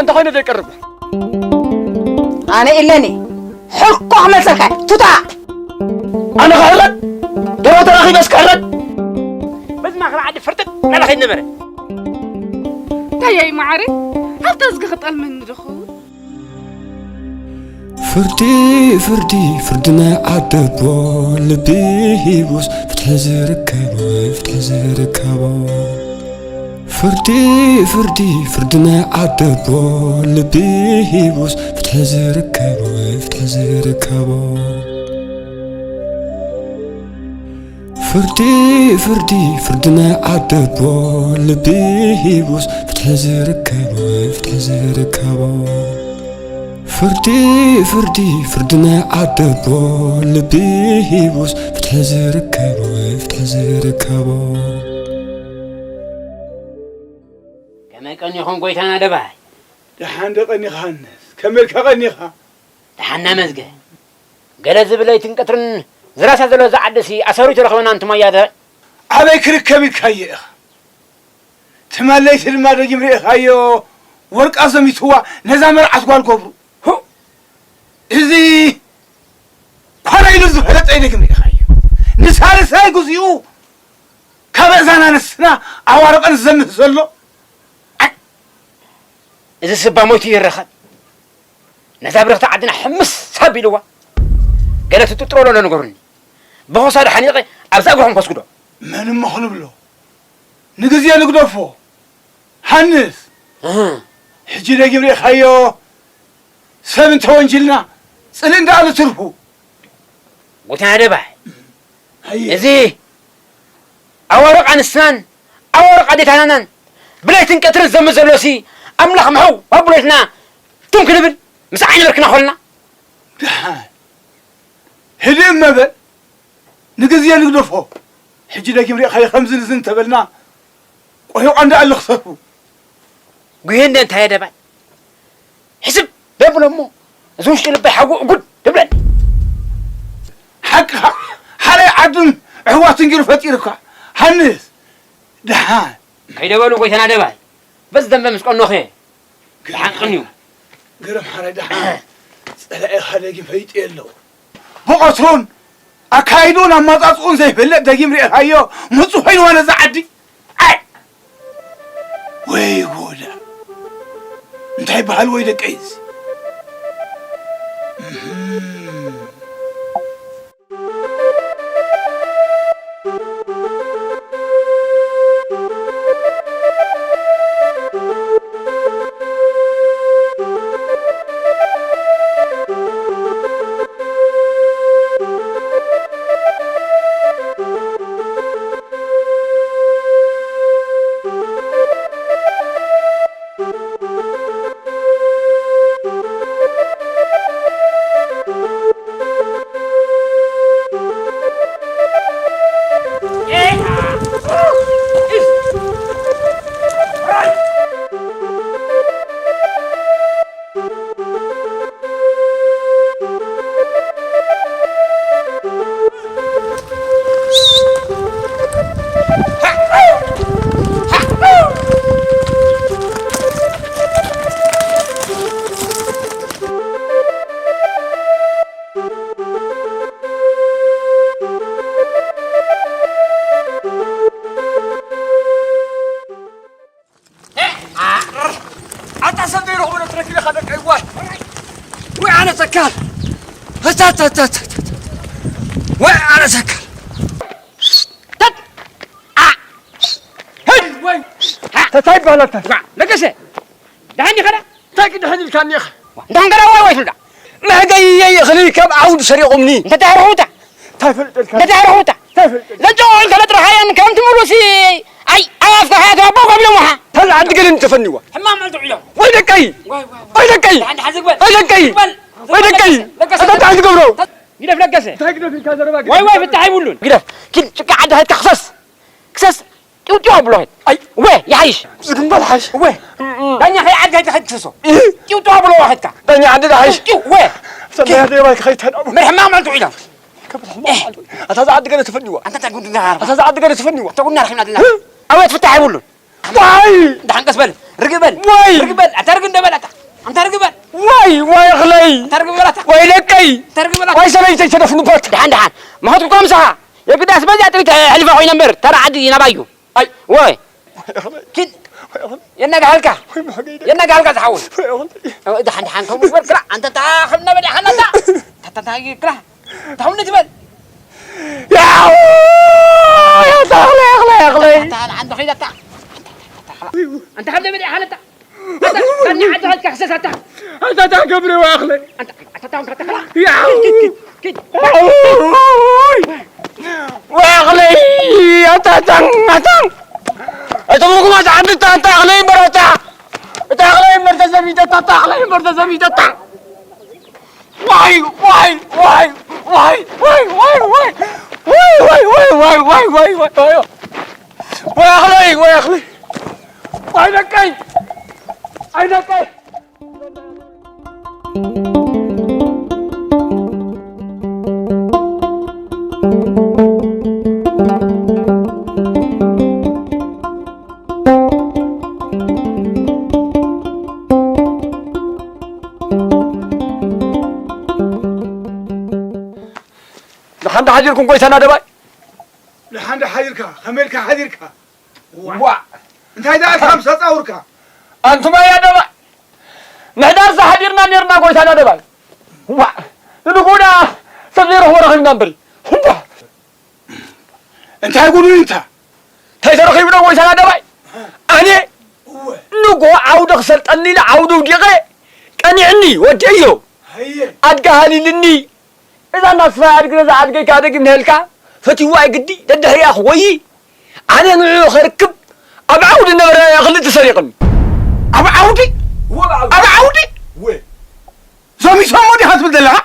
እንተኾይኑ ዘይቀርብ። ኣነ ኢለኒ፣ ሕርኮ ክመልሰልካ፣ ቱታ! ኣነ ክሕረድ? ደረተ ረኺበስ ክሕረድ? በዚ ማእከል ዓዲ ፍርጥጥ እናበለ ከይድ ነበረ። እንታይ እይ መዓረይ? ሃብታ እዝጊ ክጠልመኒ ዶ ኸውን? ፍርዲ፣ ፍርዲ፣ ፍርዲ ናይ ዓደቦ፣ ልቢ ሂቡስ ፍትሒ ዝርከቦ፣ ፍትሒ ዝርከቦ። ፍርዲ፣ ፍርዲ፣ ፍርዲ ናይ ዓደቦ፣ ልቢ ሂቡስ ፍትሒ ዝርከቦ፣ ፍትሒ ዝርከቦ። ፍርዲ፣ ፍርዲ፣ ፍርዲ ናይ ዓደቦ፣ ልቢ ሂቡስ ፍትሒ ዝርከቦ፣ ፍትሒ ዝርከቦ። ፍርዲ፣ ፍርዲ፣ ፍርዲ ናይ ዓደቦ፣ ልቢ ሂቡስ ፍትሒ ዝርከቦ፣ ፍትሒ ዝርከቦ። ከመይ ቀኒኹም ጎይታና ደባይ? ደሓን ዶ ቀኒኻ ሃንስ? ከመይ ኢልካ ቀኒኻ? ደሓና መዝገ። ገለ ዝብል ለይትን ቀትርን ዝራሳ ዘሎ እዚ ዓድሲ ኣሰሩ ተረኽበና እንቱም ኣያደ። ኣበይ ክርከብ ኢልካዮ ኢኻ? ትማል ለይቲ ድማ ደጊም ርኢኻዮ፣ ወርቃ ዘሚትዋ ነዛ መርዓት ጓል ገብሩ። ሁ! እዚ ኮነ ኢሉ ዝፈለጠ እዩ ደጊም ርኢኻዮ። ንሳልሳይ ግዚኡ ካብ እዛና ንስና ኣዋርቐን ዘምህ ዘሎ። ኣይ! እዚ ስባ ሞይቱ ይረኸብ። ነዛ ብርኽቲ ዓድና ሕምስ ሳብ ኢልዋ። ገለ ትጥጥሮ ኣሎ ንገሩኒ። ብኸሳዱ ሓኒቐ ኣብዛ እግርኹም ከስግዶ። መን እሞ ክንብሎ? ንግዜ ንግደፎ። ሃንስ። እህ። ሕጂ ደጊም ርኢኻዮ። ሰብ እንተወንጅልና ጽልኢ እንዳኣሉ ትርፉ። ጎይታና ደባይ። ኣየ። እዚ ኣዋርቕ ኣንስትናን ኣዋርቕ ኣዴታትናን ብለይትን ቀትርን ዘምዘሎሲ ኣምላኽ ምሕው ኣቡሎትና ትም ክንብል ምስ ዓይኒ ብርክና ኾልና። ደሓን። ህድእ እመበል። ንግዜ ንግደፎ። ሕጂ ደጊም ርኢኻዮ ከምዚ ንዚ እንተበልና ቆሂቋ እንዳኣሉ ክሰርፉ። ጉሄ እንደ እንታይ ደባይ? ሕስብ ደብሎ እሞ፣ እዚ ውሽጢ ልበይ ሓጎ ጉድ ትብለኒ። ሓቅኻ፣ ሓራይ ዓድን ኣሕዋትን ገይሩ ፈጢሩካ። ሃንስ፣ ደሓን። ከይደበሉ ጎይታና ደባይ፣ በዚ ደንበ ምስ ቀኖኸ፣ ደሓን ቅንዩ። ገረም ሓራይ ደሓን። ጸላኢኻ ደጊም ፈይጡ የለው። ብቐትሩን ኣካይዱን ኣመጻጽኡን ዘይፈልጥ ደጊም ርኤኻዮ፣ ምጹ ኮይንዋ ነዛ ዓዲ። ኣይ! ወይ ጉድ! እንታይ በሃል ወይ ደቀይስ? እህም። ኣታ ሰብ ዘይረኽቦ ዶ ትረክብ ኢኻ ደቀይ? ዋይ! ወይ ኣነ ተካል! ኣታ፣ ኣታ፣ ኣታ፣ ኣታ፣ ኣታ። ወይ ኣነ ተካል! ተት! ኣ! ሄይ! ወይ! ተታይ ይበሃል ኣታ? ዋ፣ ለገሰ! ደሓን ዲኻ ዳ? እንታይ ክድሕን ኢልካኒ ኢኻ? እንተ ኾንካ ዳ ዋይ ዋይ ትብል ዳ? መሕገይየይ እኽሊ ካብ ዓውዲ ሰሪቖምኒ። እንተ ተሃርኹታ? እንታይ ፈልጠልካ? እንተ ተሃርኹታ? እንታይ ፈልጠልካ? ለጨው ኢልካ ለጥረኻየን ከምቲ ሙሉሲ ኣይ፣ ኣብ ኣፍካ ከኣ ተባቦ ከቢሎምኻ። ታዛ ዓዲ ገለን ተፈኒዋ። ሕማም መዓልቲ ውዒሎም። ወይ ደቀይ! ዋይ፣ ዋይ፣ ዋይ። ወይ ደቀይ! ደሓን፣ ደሓን ዝግበር። ወይ ደቀይ! ዝግበር። ወይ ደቀይ! ለገሰ፣ ለገሰ። ኣታ እንታይ ትገብሮ? ግደፍ ለገሰ። እንታይ ግደፍ ኢልካ ዘረባ ግደፍ። ዋይ፣ ዋይ፣ ፍታሕ ይብሉን። ግደፍ። ኪድ ጭቃ ዓዲ ሃትካ ክሰስ። ክሰስ። ጢው ጢው ኣብሎ ኸይድ። ኣይ። ወ፣ ይሓይሽ። ዝግበር ሓይሽ። ወ። ዳኛ ኸይ ዓዲ ኸይድ፣ ኸይድ ክሰሶ። እህ። ጢው ጢው ኣብሎ ኸይድካ። ዳኛ ዓዲ ዳ ሓይሽ። ጢው፣ ወ። ሰማያ ደባይ ኸይድ ተዳቡ። መርሕማ መዓልቲ ውዒላ። ከመይ ሕማቕ መዓልቲ። ኣታ እዛ ዓዲ ገለ ትፈንይዋ። ኣንታ እንታይ ጉድ እንዳሃርባ። ኣታ እዛ ዓዲ ገለ ትፈንይዋ። እንታይ ጉድ እናረኺብና ዘለና? እህ። ኣወት ፍታሕ የብሉን። ዋይ! ደሓን ቀስ በል። ርግእ በል። ዋይ! ርግእ በል። ኣታ ርግእ እንደበል ኣታ። ኣንታ ርግበል! ዋይ፣ ዋይ፣ እኽለይ! ኣንታ ርግበል ኣታ! ዋይ፣ ደቀይ! ኣንታ ርግበል ኣታ! ዋይ፣ ሰበይተይ ተደፍኑበት! ደሓን፣ ደሓን። መኸትኩ ምሳኻ። የግዳስ በዚኣ ጥሪት ኣሕልፋ ኮይነ እምበር፣ ተራ ዓዲ ናባይ እዩ። ኣይ! ወይ! ዋይ፣ እኽለይ! ኪድ! ዋይ፣ እኽለይ! የናጋሃልካ! ወይ፣ መሕገይ ደቀይ! የናጋሃልካ ዝሓውን! ዋይ፣ እኽለይ! ደሓን፣ ደሓን፣ ከምኡ ግበር፣ ክላ! ኣንታ፣ ኣንታ፣ ከም ነበል ኢኻ፣ ኣንታ! ኣንታ፣ ኣንታ፣ ክላ! እንታይ ትብል? ያው! ያታ፣ እኽለይ፣ እኽለይ፣ እኽለይ! ኣታ፣ ኣታ፣ ኣንታ፣ ኺድ፣ ኣታ! ኣንታ፣ ኣንታ፣ ኣንታ፣ ከም ነበል ኢኻ፣ ኣንታ! ኣታ፣ ካኒ ዓዲ ሃልካ ክሰስ ኣታ። ኣታ፣ ኣታ፣ ገብረ፣ ወይ ኣኽለይ። ኣንታ፣ ኣታ፣ ኣታ፣ ኣታ፣ ኣታ፣ ያው! ኪድ፣ ኪድ፣ ኪድ፣ ኪድ። ኦይ! ወይ ኣኽለይ! ኣታ፣ ኣታ፣ ኣታ! እቶም ርጉማት ዓዲ፣ ኣታ፣ ኣታ፣ ኣኽለይ እምበር፣ ኣታ! እታ ኣኽለይ እምበር ተሰሚተታ፣ ኣታ፣ ኣኽለይ እምበር ተሰሚተታ! ዋይ፣ ዋይ፣ ዋይ! ዋይ፣ ዋይ፣ ዋይ! ዋይ፣ ዋይ፣ ዋይ! ዋይ፣ ኣኽለይ፣ ዋይ፣ ኣኽለይ! ዋይ፣ ደቀይ! ኣይ፣ ደቀይ! ንሓንዳ ሓዲርኩም ጎይታና ደባይ? ንሓንዳ ሓዲርካ፣ ከመይ ኢልካ ሓዲርካ? ዋ! ዋ! እንታይ ደኣ ኢልካ ምስ ኣጻውርካ? ኣንቱም ኣያ ደባይ! ምሕዳርሳ ሓዲርና ኔርና ጎይታና ደባይ! ዋ! ንንግሆ ደኣ ሰብ ዘይረኽቦ ረኺብና እምበሪ! ዋ! እንታይ ጉዱ እዩ እንታ? እንታይ ተረኺቡ ዶ ጎይታና ደባይ? ኣነ እወ። ንግሆ ዓውዲ ክሰልጠኒ ኢለ ዓውዲ ውዲቐ ቀኒዕኒ ወዲአዮ። ሃየ። ኣድጋ ሃሊልኒ። እዛ እናስፋ ኣድግረ ዝኣድገካ ደጊም ንህልካ ፈቲዋ ግዲ ደድሕሪኣ ክጎይ ኣነ ንዕኡ ከርክብ ኣብ ዓውዲ ነበረ ክልተ ሰሪቕኒ። ኣብ ዓውዲ? ወ-፣ ኣብ ዓውዲ? ወ-፣ ዘሚቶሞ ዲኻ ትብል ዘለኻ?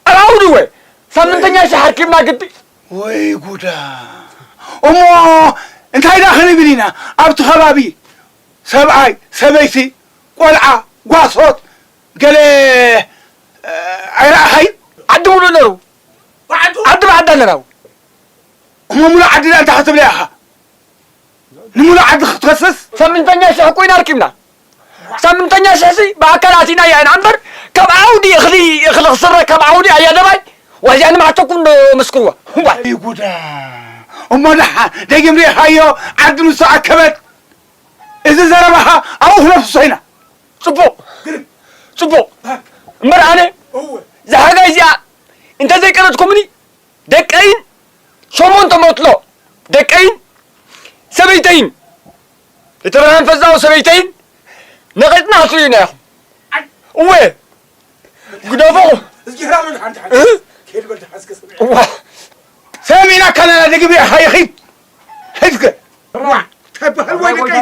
ኣብ ዓውዲ ወ-፣ ሳምንተኛ ሸሕ ኣርኪብና ግዲ። ወይ ጉዳ! እሞ እንታይ ደኣ ክንብል ኢና? ኣብቲ ከባቢ ሰብኣይ፣ ሰበይቲ፣ ቆልዓ፣ ጓሶት፣ ገለ፣ እ፣ ኣይረኣኻይን? ዓዲ ሙሉእ ነሩ። ዓዲ ብዓዲ ኣለና። እሞ ሙሉእ ዓዲ ደኣ እንታይ ክትብላ ኢኻ? ንሙሉእ ዓዲ ክትከስስ? ሳምንተኛ ሽሕ እኮ ኢና ኣርኪብና። ሳምንተኛ ሽሕሲ ብኣካል ኣቲና ኢና እምበር፣ ካብ ዓውዲ እኽሊ፣ እኽሊ ክስረ ካብ ዓውዲ ኣያ ደባይ፣ ዋዚኣ ንማዕተኩም ዶ መስክርዋ? ዋይ። ኣይ ጉዳ። እሞ ደሓ፣ ደጊም ርኢኻዮ፣ ዓዲ ምስ ተኣከበት፣ እዚ ዘረባኻ ኣብኡ ክነፍስሶ ኢና። ጽቡቕ። ግርም። ጽቡቕ። እምበር ኣነ፣ እወ። እዛ ሓጋይ እዚኣ እንተዘይቀረጽኩምኒ፣ ደቀይን ሸሞንተ መትሎ ደቀይን ሰበይተይን፣ እቲ ብርሃን ፈዛው ሰበይተይን ነቒጽና ክትርእዩና ኢኹም። እወ፣ ግደፉ። እዝጊ ህራሉ ሓንቲ ሓንቲ። እ? ከይድ በል ደሓን እስከ ሰሚዐ። እዋ። ሰሚዕናካ ኣለና፣ ደጊም ርኢኻዮ፣ ኺድ። ኺድ እስከ። ዋ፣ ተበሃል ወይ ደቀይ።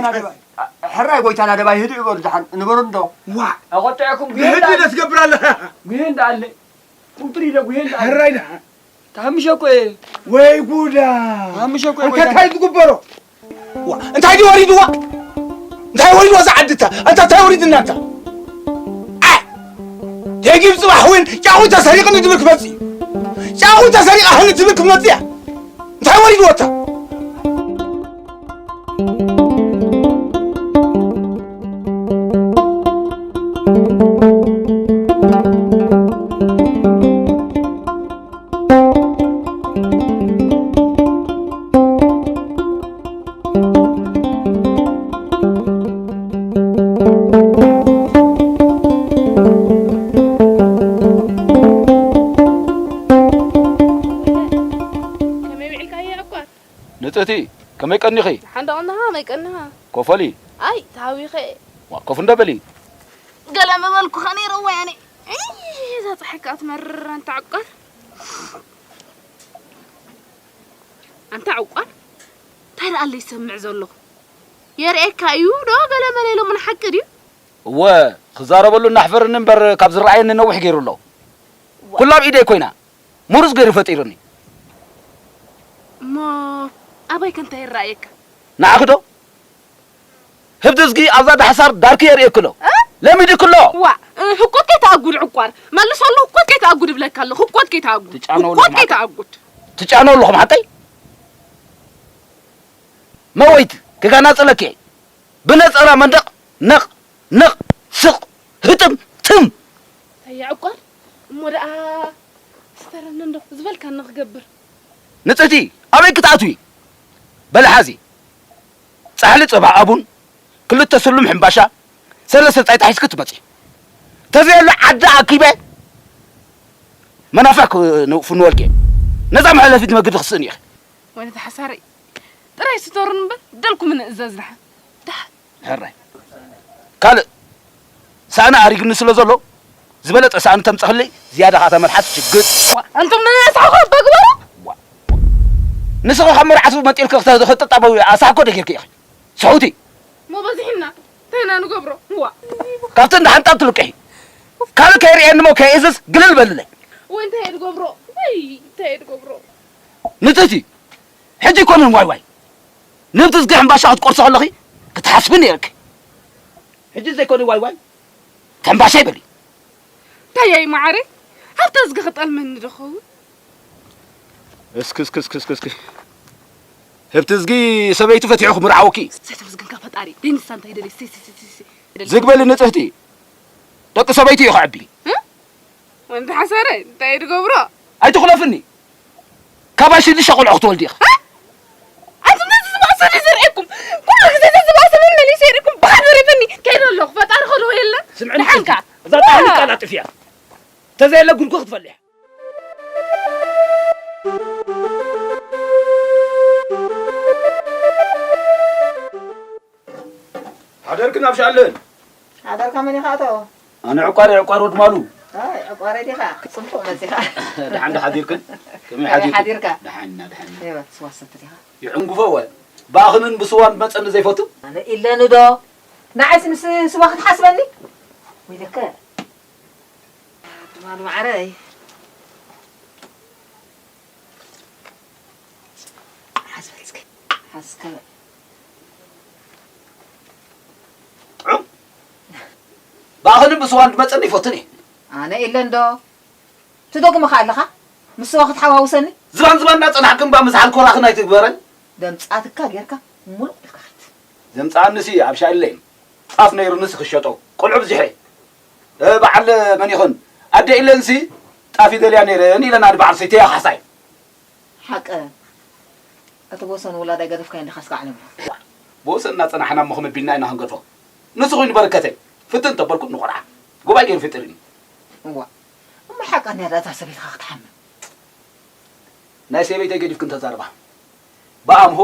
ሕራይ ጎይታና ደባይ፣ ህድእ በሉ ደሓን፣ ንበሩ እንዶ። ዋ። ኣቆጣዕኩም ብህድእ ጉሄ እንዳ-፣ ደስ ገብር ኣለኻ። ጉሄ እንዳኣለ። ቁንጥሪ ኢለ ጉሄ እንዳኣለ። ሕራይ ደሓን። ተሃምሸ እኮ እየ። ወይ ጉዳ! ተሃምሸ እኮ እየ፣ ኣንታ ጎይታ። እንታይ ዝግበሮ? ዋ፣ እንታይ ድዩ ወሪድዋ? እንታይ ወሪድዋ እዛ ዓዲ እታ? ኣንታ እንታይ ወሪድና እታ? ኣይ! ደጊም ጽባሕ እውን ጫቑ ተሰሪቕኒ ትብል ክመጽእ እዩ። ጫቑ ተሰሪቓ ህኒ ትብል ክመጽእ እያ። እንታይ ወሪድዋ እታ? ከመይ ውዒልካ ኣየ ዕቋር? ንጽህቲ፣ ከመይ ቀኒኺ? ደሓን ዶ ቀኒኻ? ከመይ ቀኒኻ? ኮፍ በሊ። ኣይ፣ ተሃዊኸ። ዋ፣ ኮፍ እንዶ በሊ። ገለ ምበልኩኻ ነይረ፣ እዋይ ኣነ። እይ፣ እዛ ጸሓይ ከኣ ትመርር፣ ኣንታ ዕቋር። ኣንታ ዕቋር፣ እንታይ ደኣ ኣሎ ይሰምዕ ዘለኹ? የርእየካ እዩ ዶ ገለ መለ ኢሎምና፣ ሓቂ ድዩ? እወ፣ ክዛረበሉ እናሕፈረኒ እምበር ካብ ዝረኣየኒ ነዊሕ ገይሩ ኣሎ። ዋ። ኩላ ኣብ ኢደይ ኮይና። ምሩጽ ገይሩ ፈጢሩኒ። እሞ ኣባይ ከ እንታይ ይረኣየካ? ንዓኺ ዶ? ህብቲ እዝጊ ኣብዛ ዳሕሳር ዳርኪ የርእየኪ ኣሎ። እ? ለሚዱኪ ኣሎ። ዋ፣ እ፣ ህኮት ከይተኣጉድ ዕቋር። መልሰሉ፣ ህኮት ከይተኣጉድ እብለካ ኣለኹ። ህኮት ከይተኣጉድ። ትጫነው ህኮት ኣለኹም ከይተኣጉድ። ትጫነው ኣለኹም ሓቀይ? መወይት፣ ክጋናጽለኪ እየ። ብነጸራ መንደቕ፣ ነቕ፣ ነቕ፣ ስቕ። ህጥም ትም። ተይ ዕቋር እሞ ደኣ ስተረኒ እንዶ ዝበልካኒ ክገብር። ንጽህቲ ኣበይ ክትኣትዊ? በሊ ሓዚ ጻሕሊ ጸባ ኣቡን ክልተ ስሉም ሕምባሻ ሰለስተ ጻይታ ሒዝኪ ትመጺ። ተዘየሎ ዓዲ ኣኪበ መናፍሕ ክፍንወልኪ። ነዛ መሕለፊት መገዲ ክስእን ኢኺ። ወይነ ተሓሳረይ ጥራይ ስቶርን እምበር ደልኩም ንእዘዝ ደሓን። ደሓን። ሕራይ ካልእ ሳእኒ ኣሪግኒ ስለ ዘሎ ዝበለጸ ሳእኒ ተምጽኽለይ ዝያዳ ከኣ ተመርሓት ሽግጥ። ኣንቱም ንነስሕኹ በግበሩ። ንስኺ ካብ መርዓቱ መጢልኪ ክተ- ክጥጣበዊ ኣሳሕኮ ደጊርኪ ኢኺ ስሑቲ። ሞ በዚሕና እንታይ ኢና ንገብሮ? ዋ ካብቲ እንዳ ሓንጣብ ትልቅሒ ካልእ ከይርእየኒ ሞ ከይእዝዝ ግልል በልለይ። ወይ እንታይ እየ ዝገብሮ? ወይ እንታይ እየ ዝገብሮ? ንጽህቲ ሕጂ ኣይኮነን ዋይ ዋይ ንብቲ ዝገ ሕምባሻ ክትቆርሶ ከለኺ ክትሓስቢ ነይርኪ። ሕጂ ዘይኮነ ዋይ ዋይ ተምባሻ ይበሊ። እንታይ እየ መዓረይ? ሃብተ እዝጊ ክጠልመኒ ዶ ኸውን? እስኪ እስኪ እስኪ እስኪ እስኪ ህብቲ እዝጊ ሰበይቱ ፈቲሑ ክምርዓወኪ። ሰይተመስገንካ ፈጣሪ ደይ ንሳ እንታይ ደልየ ሲ ሲ ሲ ሲ ሲ ዝግበሊ ንጽህቲ ደቂ ሰበይቱ እዩ ከዕቢ። ወንቲ ሓሳረ እንታይ ድገብሮ? ኣይትኹለፍኒ። ካባይ ሽዱሽተ ቆልዑ ክትወልዲ ኢኺ። ኣንቱም ነዚ ዝበኣሰ ድዩ ዝርእየኩም? ኩሉ ግዜ እዚ ዝበኣሰ መመሊሱ የርእየኩም። ብሓደ ሪፍኒ ከይደ ኣለኹ። ፈጣሪ ከድዎ የለ። ስምዕኒ ንሓንካ። እዛ ጣዕሚ ቃል ኣጥፊያ። ተዘየለ ጉድጎ ክትፈልሕ። ሓደርክን ኣብ ሻለን። ሓደርካ መን ኢኻ ኣቶ? ኣነ ዕቋር እየ፣ ዕቋር ወድ ማሉ። ኣይ ዕቋረ ዲኻ? ጽቡቕ መጺኻ። ደሓን ዶ ሓዲርክን? ከመይ ከመይ ሓዲርክን? ሓዲርካ? ደሓን ኢና፣ ደሓን ኢና። እወ፣ ስዋ ሰቲ ዲኻ? ይዕንጉፎ እወ። ብኣኽንን ብስዋን መጸኒ ዘይፈቱ? ኣነ ኢለኒ ዶ? ንዓይሲ ምስ ስዋ ክትሓስበኒ? ወይለከ። ወድ ማሉ ማዓረይ። ሓዝ በል እስከ። ሓዝ እስከ በል። ጥዑም። ብኣኽልን ብስዋን ዝመጸኒ ይፈትን እየ። ኣነ ኢለ እንዶ ትደግሞ ከ ኣለኻ? ምስ ስዋ ክትሓዋውሰኒ? ዝባን ዝባን እናጸናሕክን እባ ምዝሓል ኮራኽን ኣይትግበረን። ደምጻትካ ጌርካ ሙሉቕ ኢልካ ከይድ። ዘምጽኣንሲ ኣብ ሻዕለይ ጣፍ ነይሩንስ ክሸጦ ቆልዑ ብዚሐ እ፣ በዓል መን ይኹን ኣደ ኢለንሲ ጣፍ ይደልያ ነይረን ኢለና ንበዓል ሰይተያ ካሕሳይ። ሓቀ እቲ ቦሰን ውላድ ኣይገደፍካዮን ዲኻ እስካ ዓለሙ። ቦሰ እናጸናሕና እሞ ከመይ ቢልና ኢና ክንገድፎ? ንሱ ኮይኑ በርከተይ ፍትን ተበልኩ ንቆልዓ ጉባኤ ገይሩ ፍጥር እዩ። እዋ እሞ ሓቃ እንድያ እዛ ሰበይትኻ ክትሓምም። ናይ ሰበይተይ ገዲፍክን ተዛርባ። ብኣምሆ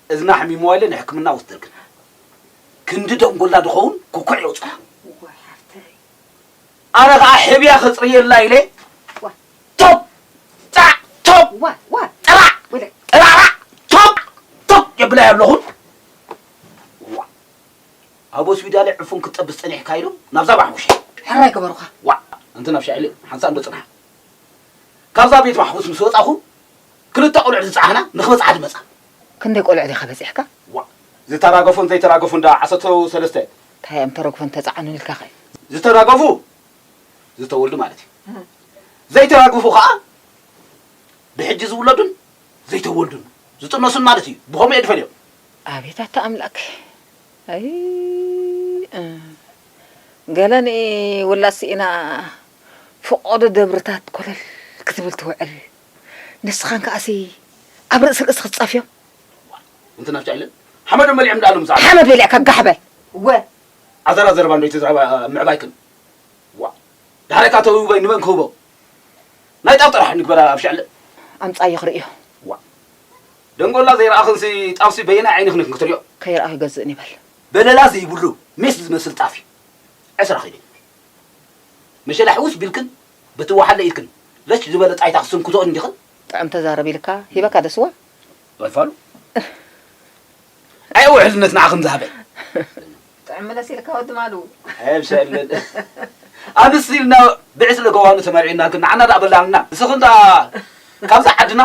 እዝና ሓሚምዋ ኢለ ንሕክምና ወስደልክን። ክንዲ ደንጎላ ድኸውን ኩኩዕ የውፅኣ። ኣነ ከዓ ሕብያ ከፅርየላ ኢለ ቶፕ ጣዕ ቶፕ ጥራዕ ጥራራ ቶፕ ቶፕ የብላያ ኣለኹን። ኣብ ሆስፒታል ዕፉን ክትጠብስ ፀኒሕካ ኢሎም ናብዛ ባሕሙሽ ሕራይ ገበሩኻ። ዋእ እንቲ ናብ ሻዕሊ ሓንሳእ እንዶ ፅንሓ። ካብዛ ቤት ማሕቡስ ምስ ወፃኹ ክልተ ቆልዑ ዝፀዓና ንክበፅሓ ድመፃ። ክንደይ ቆልዑ ዲኻ በፂሕካ? ዋእ ዝተራገፉን ዘይተራገፉን ደኣ ዓሰርተ ሰለስተ። እንታይ እዮም ተረግፉን ተፀዓኑን ኢልካ ኸ? ዝተራገፉ ዝተወልዱ ማለት እዩ። ዘይተራገፉ ከዓ ብሕጂ ዝውለዱን ዘይተወልዱን ዝጥነሱን ማለት እዩ። ብኸምኡ እየ ዝፈልዮም። ኣቤት ኣታ ኣምላክ ኣይ እ፣ ገለ ንኢ ውላድ ስኢና ፍቖዶ ደብርታት ኮለል ክትብል ትውዕል ንስኻን ከኣሲ ኣብ ርእሲ ርእሲ ክትጸፍዮም እንተ ናብጫ ኢለን ሓመዶም በሊዖም ደኣሎም ዝዓሉ ሓመድ በሊዕካ ጋሕ በል እወ ኣዘራ ዘረባ እንዶ ይትዛረባ ምዕባይክን ዋ ዳሕራይ ካተው ይበይ ንመን ክህቦ ናይ ጣፍ ጥራሕ ንግበራ ኣብ ሸዕለ ኣምጻዮ ክርእዮ ዋ ደንጎላ ዘይረኣኽንሲ ጣፍሲ በየናይ ዓይንኽን ክትሪኦ ከይረኣኹ ይገዝእን ይበል በለላ ዘይብሉ ሜስ ዝመስል ጣፍ እዩ ዕስራ ኺሎ መሸላ ሕውስ ቢልክን በቲ ወሓለ ኢድክን ለሽ ዝበለ ጣይታ ክትስንክቶ እንዲኽን ጥዑም ተዛረብ ኢልካ ሂበካ ደስዋ ኣይፋሉ ኣይ ውሕልነት ንዓኽን ዝሃበ ጥዕም መለስ ኢልካ ወዲ ማሉ ኣይብሰልን ኣንስ ኢልና ብዕስለ ገዋኑ ተመርዒና ግን ንዓና ዳ በላልና ንስኽን ዳ ካብዛ ዓድና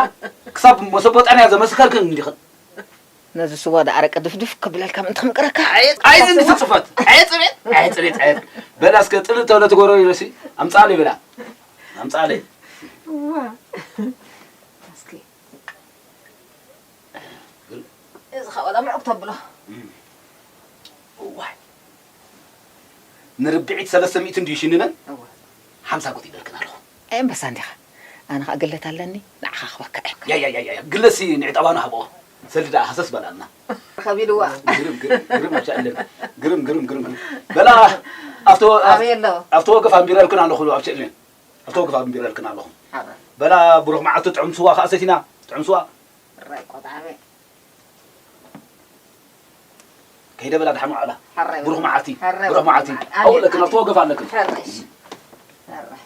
ክሳብ መሰቦጣንያ ዘመስከርክን እንዲኽን ነዚ ስዋ ዳ ኣረቀ ድፍድፍ ክብለልካ ምእንቲ ክምቅረካ ኣይት ኣይት እንዲ ጽፈት ኣይት ጽቤ ኣይት ጽቤ ኣይት በላ እስከ ጥል ተብለ ትጎሮ ይረሲ ኣምጻለ ይብላ ኣምጻለ እዚ ኸ ወላ ምዑቅ ተብሎ እዋይ ንርብዒት ሰለስተ ሚእቲ እንድዩ ሽንነን? እወ። ሓምሳ ጎት ኢለልክን ኣለኹ። ኣይ ኣንበሳ እንዲኻ። ኣነ ኸኣ ግለት ኣለኒ፣ ንዓኻ ክበካ እየ። ያ፣ ያ፣ ያ፣ ያ፣ ያ፣ ግለሲ ንዕጠባኑ ሃብኦ። ሰልዲ ደኣ ሃሰስ በላልና። ከቢልዋ። ግርም፣ ግርም፣ ግርም፣ ኣብ ቻእልን። ግርም፣ ግርም፣ ግርም፣ ግርም። በላ፣ ኣብቲ ወ-፣ ኣበይ ኣሎ? ኣብቲ ወገፍ ኣንቢረልክን ኣለኹ፣ ኣብ ቻእልን። ኣብቲ ወገፍ ኣንቢረልክን ኣለኹ። ሓራ። በላ፣ ብሩኽ መዓልቲ፣ ጥዑም ስዋ ኸኣ ሰቲና፣ ጥዑም ስዋ። ራይ ቆጣቤ። ከይደ በላ፣ ደሓን ዋዕላ። ሓራይ ብሩኽ ወዲ። መዓልቲ፣ ሓራይ ብሩኽ ወዲ መዓልቲ። መዓልቲ። ኣብኡ ኣለክን፣ ኣብቲ ወገፍ ኣለክን። ሓራይ። ሓራይ።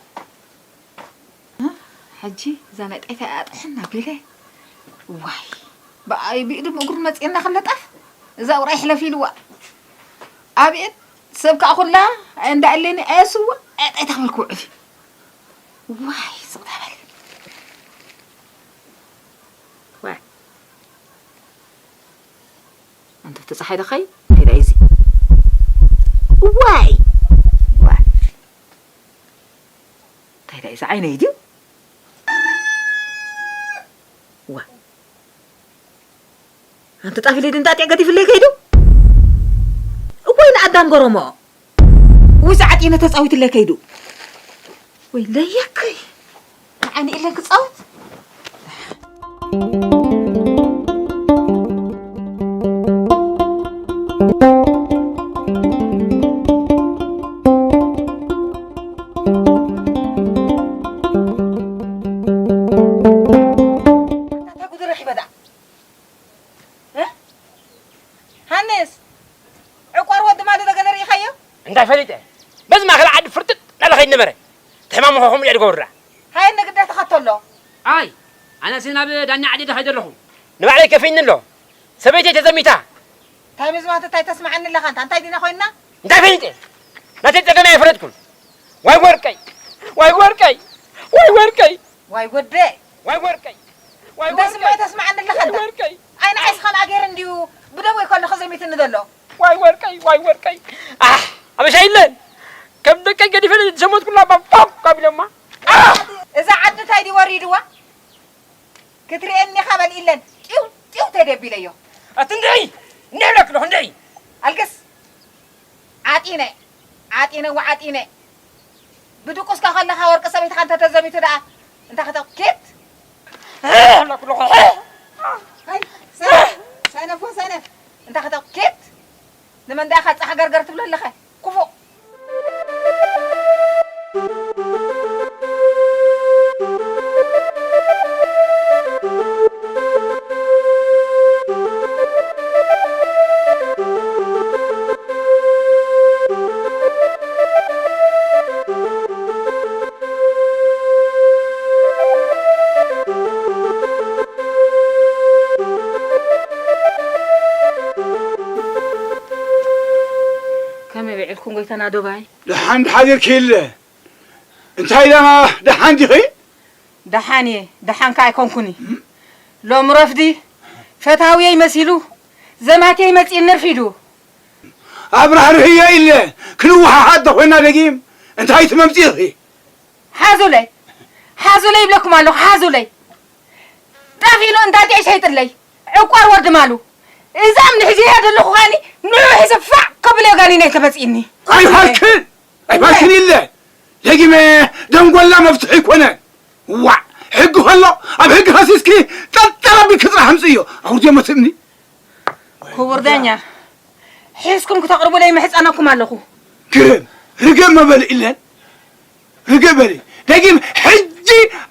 ሕጂ እዛ ናይ ጣይታ እያ ጥሕን ኣቢለ። ዋይ፣ ብኣይ ብኢድን ብእግሩን መጺእና ክለጠፍ፣ እዛ ውራይ ሕለፍ ኢልዋ። ኣብኤት ሰብ ከኣ ኩላ እንዳኣለኒ ኣየስዋ፣ ኣያ ጣይታ ክብል ክውዕል እዩ። ዋይ፣ ስቕ ዳበል። ዋይ። ኣንተ ተጻሓይ ደኸይ፣ እንታይ ደኣ እዚ? ዋይ! ዋይ! እንታይ ደኣ እዚ ዓይነይ ድዩ? ዋ! ኣንተ ጣፊለይ ድንጣጢዕ ገዲፍለይ ከይዱ? እወይ ንኣዳም ገረሞ! ውዚ ዓጢነ ተጻዊትለይ ከይዱ? ወይ ለየከይ! ንዓኒ ኢለን ክጻወት? እንታይ ጉድ ረኺበ ደኣ? እ? ሃንስ፣ ዕቋር ወዲ ማሉ ዶ ገለ ርኢኻዮ? እንታይ ፈሊጠ? በዚ ማእከል ዓዲ ፍርጥጥ እናበለ ከይድ ነበረ። እቲ ሕማም እኮ ከምኡ እዩ ዝገብራ። ሃየ ንግዳ ተኸተሎ። ኣይ፣ ኣነሲ ናብ ዳኛ ዓዲ ዶ ከይደ ኣለኹ? ንባዕለይ ከፊእኒ ኣሎ። ሰበይተይ ተዘሚታ። እንታይ ምዝማት እንታይ ተስምዓኒ ኣለኻ? እንታ እንታይ ዲና ኮይንና? እንታይ ፈሊጠ? ናተይ ጸገም ኣይፈለጥኩን። ዋይ ወርቀይ! ዋይ ወርቀይ! ዋይ ወርቀይ! ዋይ ወደ! ዋይ ወርቀይ! ዋይ እንዳ ወርቀይ! ስምዒት ተስምዓኒ ኣለኻ ዋይ እንዳ። ወርቀይ! ኣይ ንዓይስ ከምኣ ገይረ እንድዩ ብደወይ ከለኹ ዘሚትኒ ዘሎ። ዋይ ወርቀይ! ዋይ ወርቀይ! ኣሕ! ኣበሻ የለን! ከም ደቀይ ገዲፈ ዝሸመትኩላ ባባብ ካብ ኢሎማ። ኣሕ! እዛ ዓዲ እንታይ ድዩ ወሪድዋ? ክትርእየኒ ኢኻ በል ኢለን ጢው ጢው ተደቢለዮ። ኣቲ እንድዒ! እንድዒ ብለኪ ኣለኹ እንድዒ! ኣልግስ! ዓጢነ፣ ዓጢነ ወዓጢነ። ብድቁስካ ከለኻ ወርቂ ሰበይትኻ እንተ ተዘሚቱ ደኣ እንታ ከተብ ኬት? ኣይ፣ ሰነፍ ወ ሰነፍ። እንታ ከተብ ኬት? ንመን ደኣ ኻጻ ገርገር ትብሎ ኣለኻ? ክፉእ። ከመይ ውዒልኩም ጎይታና ዶባይ? ደሓን ሓዲርኪ ኢለ። እንታይ ደማ ደሓን ዲኺ? ደሓን እየ፣ ደሓን ከኣ ኣይኮንኩን። ሎሚ ረፍዲ ፈታውየይ መሲሉ ዘማትየይ መጺእኒ ኣርፊዱ። ኣብራህርህዮ ኢለ ክንወሃሃድ ዶ ኮይና ደጊም? እንታይ ትመምጺእኺ? ሓዙለይ፣ ሓዙለይ ይብለኩም ኣለኹ፣ ሓዙለይ። ጠፊኡ እንታትየ ይሸይጥለይ፣ ዕቋር ወዲ ማሉ። እዛ እምኒ ሒዘያ ዘለኹ ኸኣኒ ንዑ ሒዘ ፋዕ ከብለዮ ጋኒነይ ተመጺእኒ። ኣይፋልክን፣ ኣይፋልክን ኢለ። ደጊመ ደንጎላ መፍትሒ ኣይኮነን። ዋዕ፣ ሕጊ ከሎ ኣብ ሕጊ ከሲስኪ ጠጠር ኣቢልኪ ጥራሕ ኣምጽእዮ። ኣውርድዮ መትእምኒ። ክቡር ዳኛ፣ ሒዝኩም ክተቕርቡለይ ይምሕጸነኩም ኣለኹ። ግርም፣ ርግእ መበሊ ኢለን። ርግእ በሊ። ደጊም ሕጂ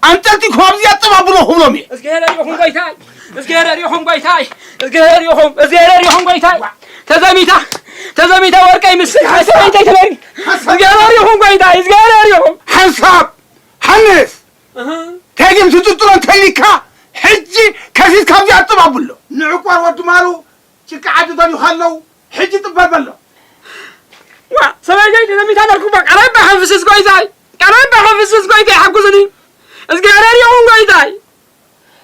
ኣንጠልጢልኩም ኣብዚ ኣጠባብሎ ክብሎም እየ። እዝግሄር ይኹም ጎይታይ፣ እዝግሄር ይኹም ጎይታይ፣ እዝግሄር ይኹም፣ እዝግሄር ይኹም ጎይታይ። ተዘሚታ፣ ተዘሚታ ወርቀይ ምስ ሰበይተይ ትበሪ። እዝግሄር ይኹም ጎይታይ፣ እዝግሄር ይኹም። ሓንሳብ፣ ሓንስ። እህ። ደጊም ትጥርጥሮ እንተኢልካ፣ ሕጂ ከሲስካ ኣብዚ ኣጠባብሎ። ንዕቋር ወዲ ማሉ ጭቃ ዓዲ ደልዩ ከለዉ፣ ሕጂ ጥበል በሎ። ዋ፣ ሰበይተይ ተዘሚታ ነርኩባ። ቃል ኣባ ሓንፍስስ ጎይታይ፣ ቃል ኣባ ሓንፍስስ ጎይታይ፣ ሓጉስኒ። እዝግሄር የሪኹም ጎይታይ።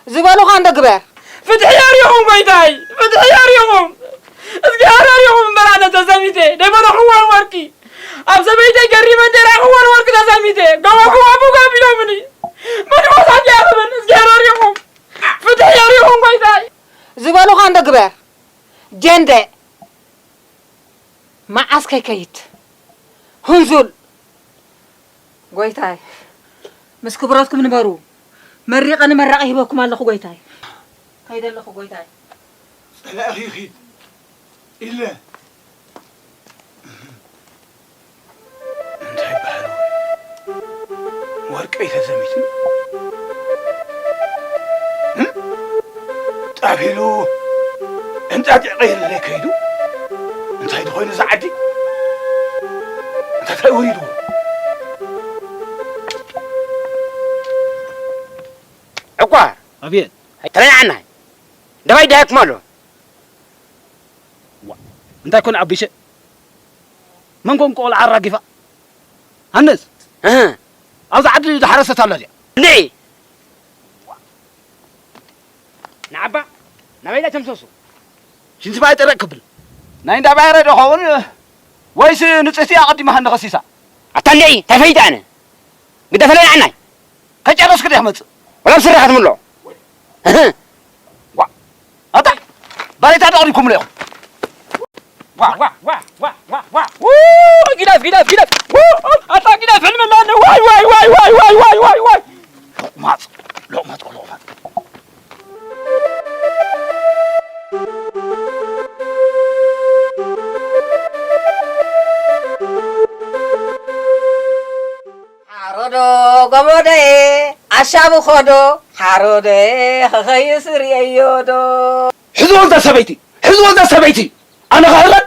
ዝበሉኻ እንዶ ግበር። ፍትሒ የሪኹም ጎይታይ፣ ፍትሒ የሪኹም። እዝግሄር የሪኹም እምበር ኣነ ተዘሚተ፣ ደይበላኹዎን ወርቂ። ኣብ ሰበይተይ ገሪመ እንጀራ ክወን ወርቂ ተዘሚተ፣ ገቦ ክወቡ ገቢሎምኒ። መድሞታት ይኣኽብን፣ እዝግሄር የሪኹም። ፍትሒ የሪኹም ጎይታይ። ዝበሉኻ እንዶ ግበር። ጀንደ መዓስ ከይከይድ ህንዙል ጎይታይ፣ ምስ ክብረትኩም ንበሩ። መሪቐኒ መራቒ ሂበኩም ኣለኹ ጎይታይ። ከይደ ኣለኹ ጎይታይ። ጸላእኺ ይኺድ ኢለ እንታይ በሃሉ ወርቀይ ተዘሚቱ ጣፊሉ እንጣጢዕ ቀይርለ ከይዱ እንታይ ዝኾይኑ ዝዓዲ እንታይ ወሪዱ ዕቋር ኣቤት ተለናዓናይ ደባይ ዳይኩም ኣሎ እንታይ ኮን ዓቢሸ መን ኮን ቆልዓ ኣራጊፋ ሃንስ ኣብዚ ዓዲ ድሓረሰት ኣላ ድያ እንዴ ንዓባ ናበይ ዳ ተምሰሱ ሽንቲ ማይ ጠረቅ ክብል ናይ እንዳ ባይረ ዶ ኸውን ወይስ ንጽህቲ ኣቐዲማ ሃንደ ኸሲሳ ኣታ እንዴ እንታይ ፈይጠ ኣነ ግዳ ተለናዓናይ ከጨረስኩ ዲያ ክመጽእ ወላ ብስረ ክትምሎ ኣታ ባሬታ ደቕሪብኩምሎ ኢኹም ዋ ዋ ዋ ዋ ዋ ዋ ው ጊዳፍ ጊዳፍ ጊዳፍ ው ኣታ ጊዳፍ ሕልሚ ኣለኒ ዋይ ዋይ ዋይ ዋይ ዋይ ዋይ ዋይ ዋይ ሎቕማጽ ሎቕማጽ ሎቕማጽ ሓሮዶ ጎሞደየ ዓሻ ብኾዶ ሓሮደየ ኸኸይስ ርእየዮ ዶ። ሕዝዎ እዛ ሰበይቲ ሕዝዎ እዛ ሰበይቲ ኣነ ኸህረድ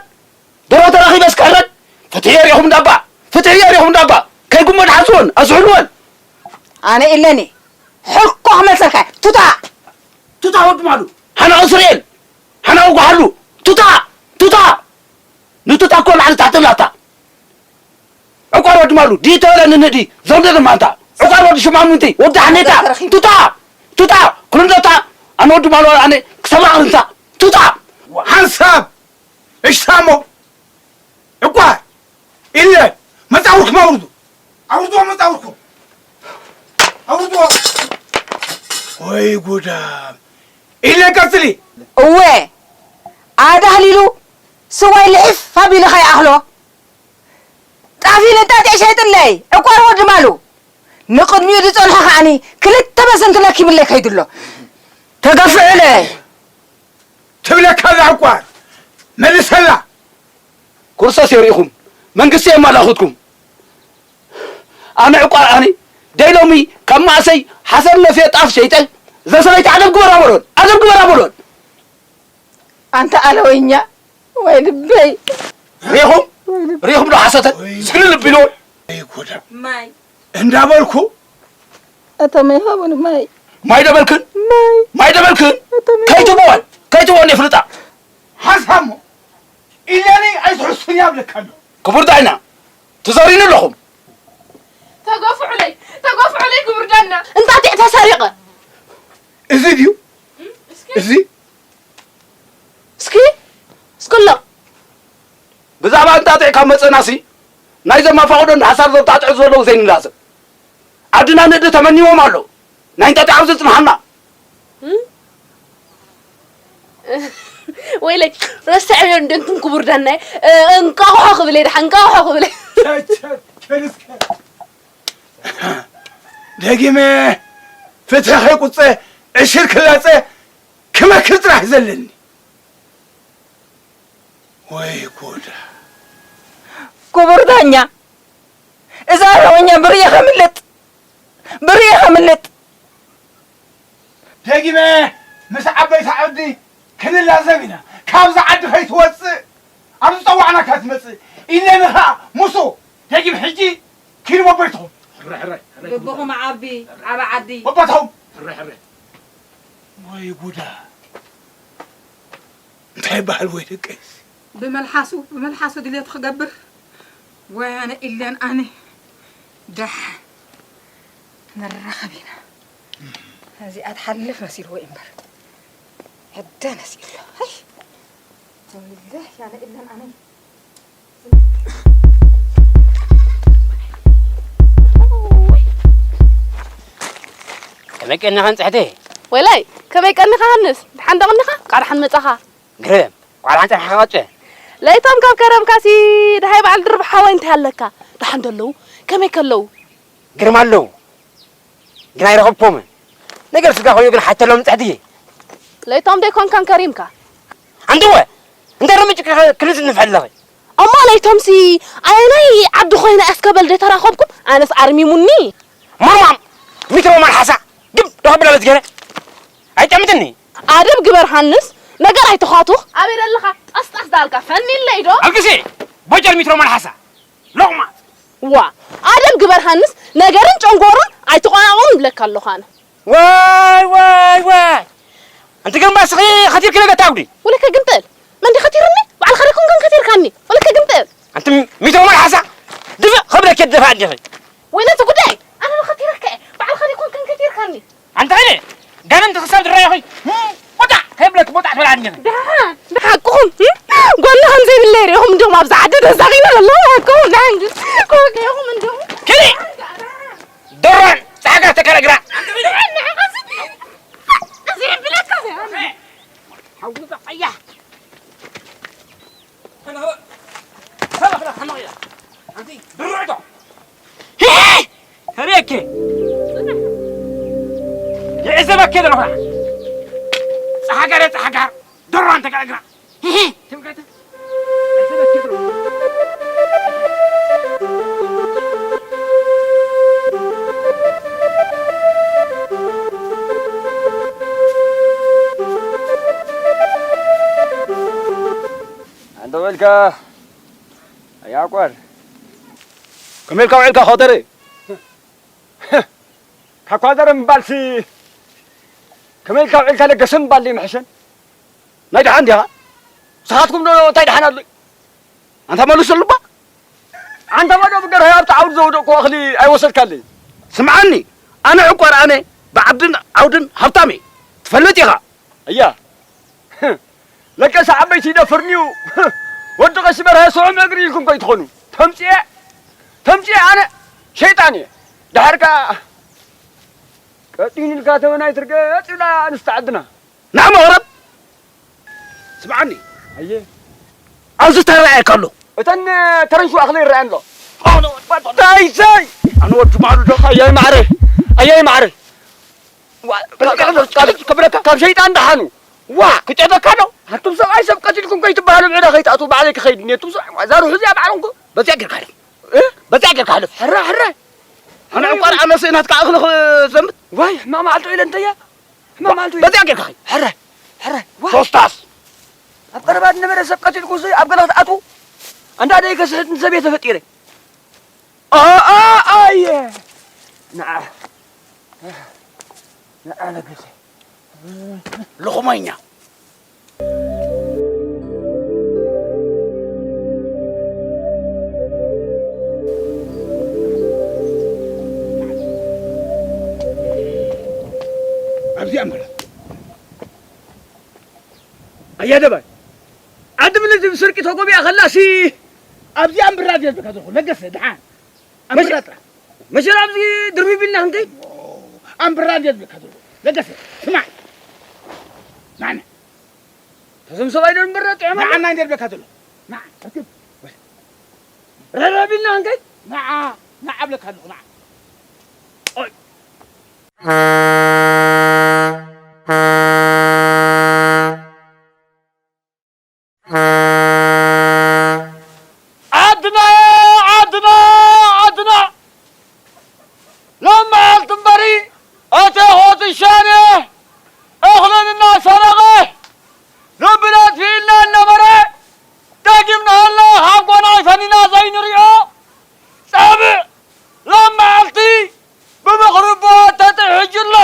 ደሮ ተራኺበስ ክህረድ ፍትሒ የሪኹም ዳባ ፍትሒ የሪኹም ዳባ ከይጉመድ ሓዝወን ኣዝሕልወን ኣነ ኢለኒ ሕኮ ክመልሰልካ ቱታ ቱታ ወዲ ማሉ ሓናቑ ስርኤል ሓናቑ ጓሓሉ ቱታ ቱታ ንቱታ እኮ ላዕሊ ታሕቲ ብላታ ዕቋር ወዲ ማሉ ዲተለ ንንዲ ዘውደ ደማንታ ዕቋር ወዲ ሽማሙንቲ ወዲ ሓኔታ ቱታ ቱታ ኩልንዶታ ኣነ ወዲ ማሉ ኣነ ክሰባ ቅርንታ ቱታ ሓንሳብ እሽታሞ ዕቋር ኢለ መጻውርኩም ኣውርዱ ኣውርዱ መጻውርኩም ኣውርዱ ወይ ጉዳ ኢለ ቀጽሊ እወ ኣዳህሊሉ ስዋይ ልሕፍ ኣቢልኻ ይኣኽሎ ጣፊ ንጣጢዕ ሸይጥለይ ዕቋር ወዲ ማሉ ንቕድሚኡ ዝጸንሖ ከዓኒ ክልተ በሰንቲ ለኪብለይ ከይድሎ ተገፍዕለ ትብለካ ኣላ ዕቋር መልሰላ ኩርሰስ የሪእኹም መንግስቲ የማላኹትኩም ኣነ ዕቋር ኣነ ደይ ሎሚ ካብ ማእሰይ ሓሰር ነፍየ ጣፍ ሸይጠ እዛ ሰበይቲ ዓደብ ግበራ በሎን ዓደብ ግበራ በሎን ኣንታ ኣለወኛ ወይ ልበይ ሪኹም ሪኹም ዶ ሓሰተን ዝግልል ቢሉ እንዳበልኩ ኣታ ማይ ሃቡኒ ማይ ማይ ደበልክን ማይ ደበልክን ከይትብወን ከይትብወን የፍልጣ ሓሳሞ ኢለኒ ኣይትሕሱን ያብለካ ኣሎ ክቡር ዳይና ትዘሪኑ ኣለኹም ተገፍዑለይ ተገፍዑለይ ክቡር ዳና እንታትዕ ተሰሪቐ እዚ ድዩ እዚ እስኪ እስክሎ ብዛዕባ እንጣጢዕ ካብ መፀናሲ ናይዞም ኣፋቕዶ እንዳ ሓሳር ዘብጣጥዑ ዘለዉ ዘይንላዘብ ዓድና ንእዲ ተመኒዎም ኣለዉ ናይ እንጣጢዕ ኣብዚ ፅንሓና ወይለይ ረስዐዮ እንደንትን ክቡር ዳናይ እንቃቑሖ ክብለይ ድሓ እንቃቑሖ ክብለይ ደጊመ ፍትሒ ከይቁፀ ዕሽር ክላፀ ክመክር ጥራሕ ዘለኒ ወይ ጉድ ክቡር ዳኛ እዛ ኣለወኛ ብርየ ከምልጥ ብርየ ከምልጥ ደጊመ ምስ ዓበይቲ ዓዲ ክንላዘብ ኢና ካብዛ ዓዲ ከይትወፅእ ኣብ ዝፀዋዕናካ ትመፅእ ኢለኒ ከዓ ሙሱ ደጊም ሕጂ ኪዱ በቦይትኹም ልብኹም ዓቢ ዓቢ ዓዲ በቦታኹም ወይ ጉዳ እንታይ ይበሃል ወይ ደቀይስ ብመልሓሱ ብመልሓሱ ድሌቱ ክገብር ወያነ ኢለን ኣነ ደሓን ንራኸብ ኢና እዚኣ ትሓልፍ መሲልዎ እዩ እምበር ዕደ ነሲእሎ ይ ወይለ ያነ ኢለን ኣነ ከመይ ቀኒኻ ንፅሕቲ ወላይ ከመይ ቀኒኻ ሃንስ ድሓን ዶ ቀኒኻ ቃርሓን መፃኻ ግርም ቋልዓ ንፅሕኻ ቀጨ ለይቶም ካብ ከረምካሲ ደሃይ በዓል ድርብ ሓወይ እንታይ ኣለካ? ደሓን ዶ ኣለዉ? ከመይ ከለዉ? ግርማ ኣለዉ። ግን ኣይረኸብኩምን። ነገር ስጋ ኮይኑ ግን ሓተሎም ጽሕቲ። ለይቶም ደይኮንካን ከሪምካ? ኣንድወ! እንታይ ረምጭ ክልስ ንፈልለኺ? እሞ ለይቶምሲ ኣየናይ ዓዲ ኮይነ እስከ በል ደይተራኸብኩም? ኣነስ ኣርሚሙኒ። ማማም! ሚትሮ ማን ሓሳ! ግብ! ደኸብላ በዝገረ! ኣይጠምትኒ! ኣደብ ግበር ሃንስ፣ ነገር ኣይተዃቱኽ። ኣበይ ደለኻ? ጠስጠስ ዳልካ ፈኒለይ ዶ? ኣልቅሲ! ቦጀር ሚትሮ ማን ሓሳ! ሎቕማጽ! ዋ፣ ኣደብ ግበር ሃንስ፣ ነገርን ጨንጎሩን ኣይተቋናቑን ብለካ ኣለኹ ኣነ። ዋይ፣ ዋይ፣ ዋይ! ኣንቲ ገምባስኺ ኸቲርኪ ነገ ታጉዲ? ወለከ ግምጥል! መን ዲ ኸቲርኒ? ባዕልኻ ዲኹም ግን ከቲርካኒ? ወለከ ግምጥል! ኣንቲ ሚትሮ መልሓሳ! ድፍእ ኸብለኪ ድፋ እንዲኺ! ወይ ነቲ ጉዳይ! ኣነ ዶ ኸቲረካ እየ? ባዕልኻ ዲኹም ግን ከቲርካኒ? ኣንቲ ኸይደ! ጋንንቲ ክሳብ ዝረኣኹ ቦጣዕ ከይብለኪ ቦጣዕ ትበልዓ እንዲኺ! ደሓን! ብሓቅኹም! ጎኒ ኸም ዘይብለይ ርኢኹም እንዲኹም ኣብዚ ዓዲ ተዛቒነ ዘለኹ ብሓቅኹም! ደሓን ግን! ኮከኹም እንዲኹም! ኪዲ! ደራን ጻዕዳ ተከረግራ። ከመይከ ይዕዘበከ ዘለኹ ጸሓጋረ ጸሓጋ ደራን ተከረግራ። ኣንተ በልካ ኣያቆር ከመይ ኢልካ ውዒልካ ኾተረ? ካብ ኳዘረ ምባልሲ ከመይ ኢልካ ውዒልካ ለገሰ ምባል ይምሕሸን። ናይ ደሓን ዲኻ? ንስኻትኩም ዶ እንታይ ደሓን ኣሎ? ኣንታ መልሱ ልባ። ኣንታ ባዶ ብገርሀ ኣብቲ ዓውዲ ዘውደቕኩ እኽሊ ኣይወሰድካለይ። ስምዓኒ፣ ኣነ ዕቋር ኣነ ብዓብድን ዓውድን ሃብታም እየ። ትፈልጥ ኢኻ። እያ። ለቀሰ ዓበይቲ ይደፍርኒዩ። ወዲ ቀሺ በርሀ ስዑም እግሪ ኢልኩም ከይትኾኑ። ተምጽኤ፣ ተምጽኤ ኣነ ሸይጣን እየ። ደሓር ከኣ ቀጢን ኢልካ ተመናይ ትርገጽ ኢላ ኣንስቲ ዓድና። ንዓ መቕረብ ስምዓኒ። ኣየ። ኣብዚ ተረኣየካ ኣሎ። እተን ተረንሹ ኣኽሊ ይረኣየን ኣሎ። ኣነ ወዲ ማሉ ዶ? ኣያይ ማዕረ፣ ኣያይ ማዕረ። ዋ፣ ካብ፣ ካብ፣ ካብ ሸይጣን ደሓኑ። ዋ፣ ክጨደካ ዶ? ኣቱም ሰብኣይ ሰብ ቀቲልኩም ከይትበሃሉ ብዕዳ ከይትኣትዉ ባዕለይ ክኸይድ እኒአ። ኣቱም ሰብኣይ፣ ዋ፣ እዛ ርሑ እዚኣ ባዕለንኩ። በዚኣ ጌርካ ሓልፍ። እ? በዚኣ ጌርካ ሓልፍ። ሕረ፣ ሕረ። ኣነ ዕቋር ኣነ ስእናትካ እኽሊ ክዘምት። ዋይ፣ ሕማቕ መዓልቲ ኢለ እንተያ። ሕማቕ መዓልቲ ኢለ። በዚኣ ጌርካ ኸይድ። ሕረ፣ ሕረ። ዋ። ሶስታስ። ኣብ ቀረባ ዝነበረ ሰብ ቀቲልኩ ሲ ኣብ ገላ ክትኣትዉ። ኣንዳ ደይ ከስሕት ንሰብ እየ ተፈጢረ። ኣ-፣ ኣ-፣ ኣየ። ንዓ። ንዓ ለገሰ። ሎኽመኛ። ኣብዚኣ እምበላ። ኣያ ደባይ፣ ዓዲ ምልእቲ ብስርቂ ተጎቢኣ ከላሲ፣ ኣብዚኣ እምብራ ድየ ዝብለካ ዘለኹ፣ ለገሰ፣ ደሓን። ኣምብራ መሸ-፣ ጥራሕ። መሸራ ኣብዚ ድርቢብ ኢልና ክንከይድ? ኣምብራ ድየ ዝብለካ ዘለኹ፣ ለገሰ፣ ስማዕ። ናዕና። እዞም ሰብኣይ ዶ እምብራ ጥዕም ኣሎ? ንዓና እንደ ዝብለካ ዘለኹ። ንዓ፣ ርክብ። ርሕርሕ ቢልና ክንከይድ? ንዓ፣ ንዓ እብለካ ኣለኹ፣ ንዓ። ኦይ። ዓድና፣ ዓድና፣ ዓድና። ሎም መዓልቲ እምበሪ፣ ኣቴ ኾትሻኔ፣ እኽልን እናሰረቐ፣ ልብና ኣጥፊእልና እናመረ፣ ደጊምና ሃልና፣ ካብ ጓና ኣይፈኒና ዘይንሪኦ፣ ጸብእ፣ ሎም መዓልቲ፣ ብምኽሪ ኣቦ ተጥሕጅ ኣሎ።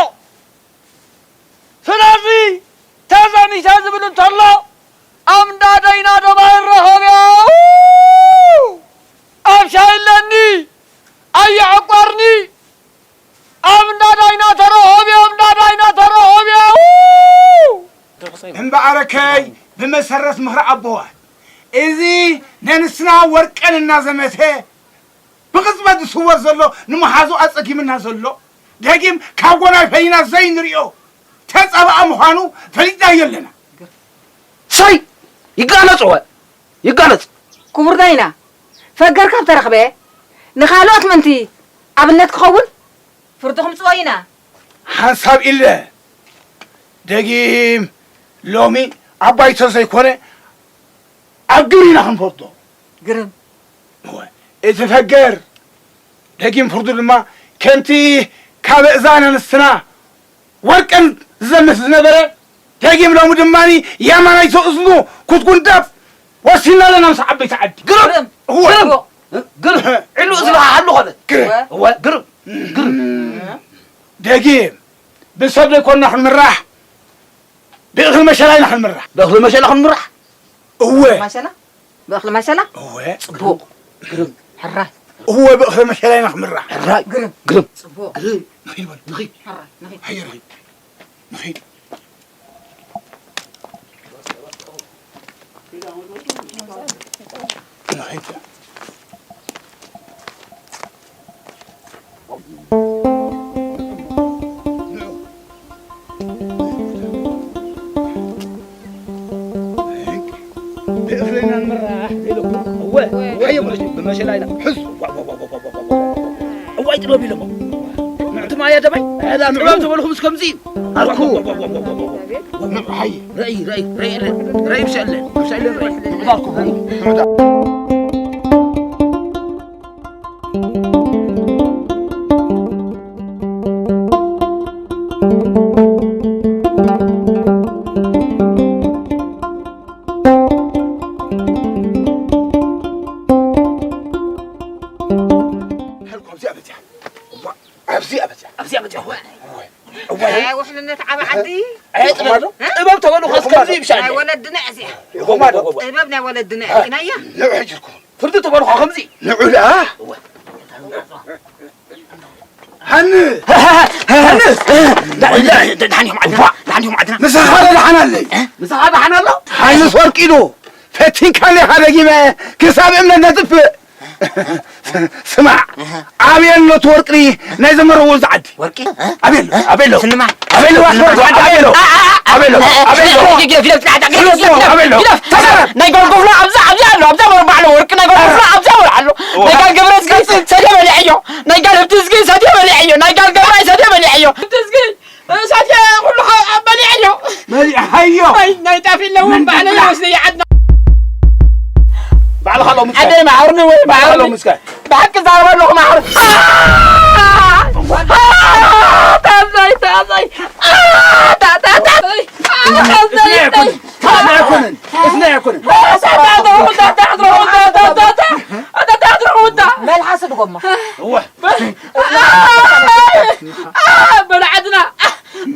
ስለዚ ተዘሚተ ዝብል እንተሎ፣ ኣብ እንዳ ደይና ደማ ይረኸብዮ። ኣብ ሻሂ ኣለኒ፣ ኣየዕቋርኒ። ኣብ እንዳ ዳይና ተረኸብዮ፣ ኣብ እንዳ ዳይና ተረኸብዮ። እምበኣርከይ፣ ብመሰረት ምኽሪ ኣቦዋት፣ እዚ ነንስና ወርቀን እናዘመተ፣ ብቕጽበት ዝስወር ዘሎ፣ ንመሓዙ ኣጸጊምና ዘሎ፣ ደጊም ካብ ጓና ፈሊና ዘይንሪኦ ተጻባኣ ምዃኑ ፈሊጥናዮ ኣለና። ሰይ! ይጋለጽ ወ-፣ ይጋለጽ። ክቡር ዳይና፣ ፈገር ካብ ተረኽበ ንኻልኦት ምእንቲ ኣብነት ክኸውን ፍርዲ ክምጽኦ ኢና። ሓንሳብ ኢለ ደጊም ሎሚ ኣብ ባይቶ ዘይኮነ ኣብ ግብሪ ኢና ክንፈርዶ። ግርም። እወ፣ እቲ ፈገር ደጊም ፍርዱ ድማ ከምቲ ካብ እዛን ኣንስትና ወርቅን ዝዘምት ዝነበረ፣ ደጊም ሎሚ ድማ የማናይቶ እዝኑ ክትጉንደፍ ወሲና ኣለና ምስ ዓበይቲ ዓዲ። ግርም! እወ። ግርም! ግርም! ዕሉእ ዝበሃል ኣሎ ኾነ። ግርም! እወ፣ ግርም! ግርም! ደጊም ብሰብ ዘይኮንና ክንምራሕ፣ ብእኽሊ መሸላ ኢና ክንምራሕ። ብእኽሊ መሸላ ክንምራሕ? እወ። መሸላ? ብእኽሊ መሸላ? እወ። ጽቡቕ። ግርም። ሕራይ። እወ፣ ብእኽሊ መሸላ ኢና ክንምራሕ። ሕራይ። ግርም። ግርም። ጽቡቕ። ግርም። ንኺድ በል፣ ንኺድ። ሕራይ፣ ንኺድ። ሃየ፣ ንኺድ። ንኺድ። ንኺድ። ብእኽልና ንምራሕ ኢልኩም። እወ፣ እወ፣ ሓየም ብመሸላ ኢና። ሕዝ። እዋይ ጥበብ ኢሎሞ። ምዕትማ እያ ደባይ። ዕዳ ጥበብ ምዑ። ዝበልኹምስ ከምዚ እዩ። ኣኩ። ሓየ። ርእይ፣ ርእይ፣ ርእይ፣ ርእይ፣ ርእይ፣ ምሸለ፣ ምሸለ፣ ርእይ። ምዕዳኩም። ኣብዚኣ በዚኣ። እዋ፣ ኣብዚኣ በዚኣ። ኣብዚኣ በዚኣ። እዋ። እዋ። እዋ። ኣይ፣ ውሕልነት ዓቢ ዓዲ። ኣይ፣ ጥበብ፣ ጥበብ ተበሉ፣ ከስ ከምዚ ይብሻል። ናይ ወለድና እዚኣ። እዋ፣ እዋ፣ እዋ። ጥበብ ናይ ወለድና እያ። ርኢናያ። ንዑ ሕጂ ኢልኩም። ፍርዲ ተበሉ፣ ከምዚ። ንዑ ደኣ። እዋ። ሃኒ። ሃኒ። ደሓን እዮም ዓድና፣ ደሓን እዮም ዓድና። ምሳኻ ዶ ደሓን ኣለይ? እ? ምሳኻ ደሓን ኣሎ? ሃይንስ ወርቂ ኢሉ ፈቲንካኒ ኢኻ ደጊመ ክሳብ እምነት ነጥፍእ። ስማዕ፣ እህ። ኣበይ ኣሎ እቲ ወርቂ ናይ ዘመረዎ እዚ ዓዲ? ወርቂ? ኣበይ ኣሎ? ኣበይ ኣሎ? ስልማ። ኣበይ ኣሎ? ስልማ። ኣበይ ኣሎ? ኣበይ ኣሎ? ኣበይ ኣሎ? ኣበይ ኣሎ? ግለፍ፣ ግለፍ፣ ግለፍ፣ ግለፍ፣ ግለፍ፣ ግለፍ፣ ግለፍ፣ ግለፍ። ግለፍ። ተዛረብ። ናይ ጎልጎፍላ ኣብዛ፣ ኣብዛ ኣሎ፣ ኣብዛ መርባ ኣሎ፣ ወርቂ ናይ ጎልጎፍላ ኣብዛ መርባ ኣሎ። እዋ። ናይ ጋል ገብረ እስኪ ሰትየ በሊዐዮ። ናይ ጋል ህብቲ እስኪ ሰትየ በሊዐዮ። ናይ ጋል ገብራይ ሰትየ በሊዐዮ። ህብቲ እስኪ ሰትየ ኩሉ ኸ-፣ በሊዐዮ። በሊዐዮ። ኣይ፣ ናይ ጣፍ የለውም፣ መን ባዕለይ በላ? ወስደ ይዓድና። ባዕልኻ ሎምስካ። ዓደይ መዓርኒ ወይ ባዕልኻ መዓርኒ። ሎምስካ። ብሓቂ ዛረባ ኣለኹ መዓር። ታዛይ፣ ታዛይ። ታ-፣ ታ-፣ ታ-፣ ታዛይ፣ እስነ ኣይኮንን። ታዛይ። እስነ ኣይኮንን። እስነ ኣይኮንን። መልሓስ ድጎማ። እወ። በልዓትና፣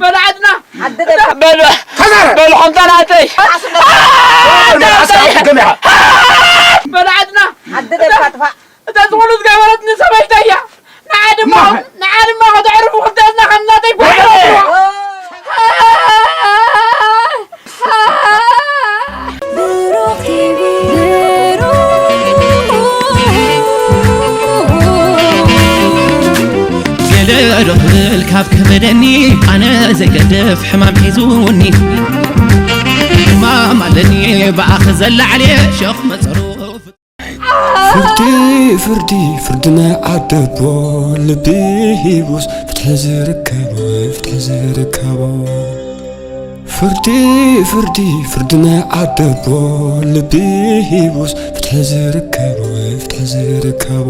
በልዓትና። ዓዲ ደብካ። በል፣ ተዛረብ። በል፣ ሓምሳ ናተይ። ዓዲ ደብካ ጥፋእ። በልዓትና። ዓዲ ደብካ ጥፋእ። እታ ዝኹሉ ዝገበረትኒ ሰበይተይ እያ። ንዓ ድማ፣ ንዓ ድማ ከተዕርፉ ክልተ እዝና ከም ናተይ ጓዕሮ። ብሩኽ ቲቪ። ገለ ዶ ክብል ካብ ከበደኒ፣ ኣነ ዘይገድፍ ሕማም ሒዙኒ። ሕማም ኣለኒ ብኣኺ ዘላዕለ ሸኽ መጸሩ። ፍርዲ፣ ፍርዲ፣ ፍርዲ ናይ ዓደቦ፣ ልቢ ሂቡስ ፍትሒ ዝርከቦ፣ ፍትሒ ዝርከቦ። ፍርዲ፣ ፍርዲ፣ ፍርዲ ናይ ዓደቦ፣ ልቢ ሂቡስ ፍትሒ ዝርከቦ፣ ፍትሒ ዝርከቦ።